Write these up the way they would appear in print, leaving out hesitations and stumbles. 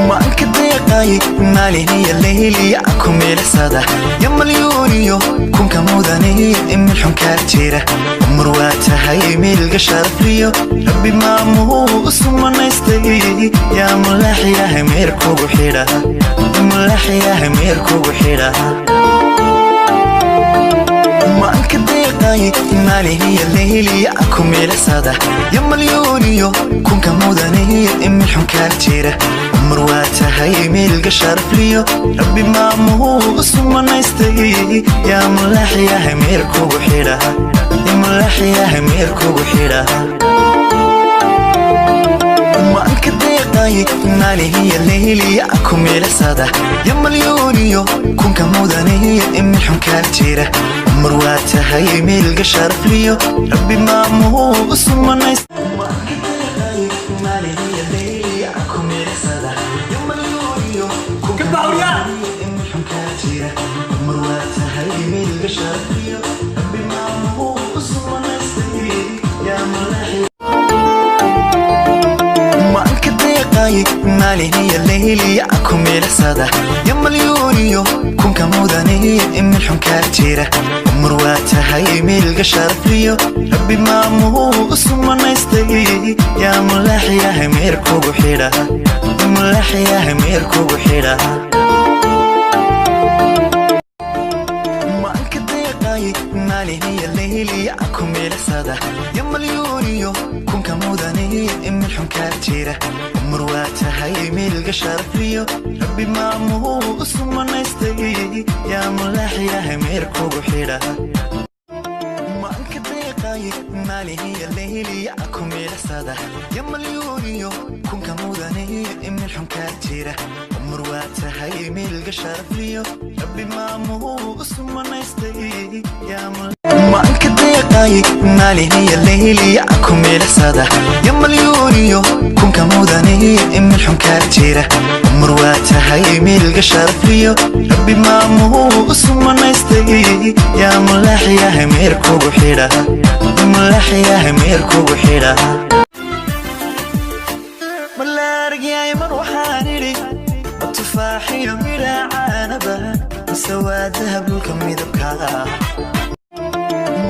Maanka deeqay maaliniya leyliya ku miilasada ya malyuuniyo kunka mudane imilxunkaa jira umar waa tahay miilga sharafliyo rabbi maamuu sumanaystay yaa mulaaxyahay meer kugu xidha mulaaxyahay meer kugu xidha maanka deeqay maaliniya leyliya ku miilasada ya malyuuniyo kunka mudane imilxunkaa jira umar waa tahay miilga sharafliyo rabbi maamuu sumanaystay yaa mulaaxyahay meer kugu xidha mulaaxyahay meer kugu xidha maanka deeqay maaliniya leyliya ku miilasada ya malyuuniyo kunka mudane imilxunkaa jira umar waa tahay miilga sharafliyo rabbi maamuu sumanaystay maanka deeqay maaliniya leyliya ku miilasada ya malyuuniyo kunka mudane imilxunkaa jira umar waa tahay miilga sharafliyo rabbi maamuu sumanaystay yaa mulaaxyahay meer kugu xidha mulaaxyahay meer kugu xidha maanka deeqay maaliniya leyliya ku miilasada ya malyuuniyo kunka mudane imilxunkaa jira umar waa tahay miilga sharafliyo rabbi maamuu sumanaystay yaa mulaaxyahay meer kugu xidha maanka deeqay maaliniya leyliya ku miilasada ya malyuuniyo kunka mudane imilxunkaa jira umar waa tahay miilga sharafliyo rabbi maamuu sumanaystay yaa maanka deeqay maaliniya leyliya ku miilasada ya malyuuniyo kunka mudane imilxunkaa jira umar waa tahay miilga sharafliyo rabbi maamuu sumanaystay yaa mulaaxyahay meer kugu xidha mulaaxyahay meer kugu xidha malaargyay mar waxaan idhi tufaaxiyo midha caanaba mise waa dahab dhulka midabka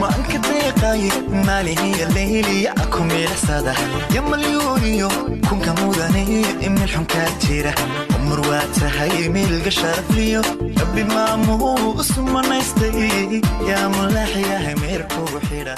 maanka deeqay maaliniya leyliya ku miilasada ya malyuuniyo kunka mudane imilxunkaa jira umar waa tahay miilga sharafliyo rabbi maamuu sumanaystay yaa mulaaxyahay meer kugu xidha.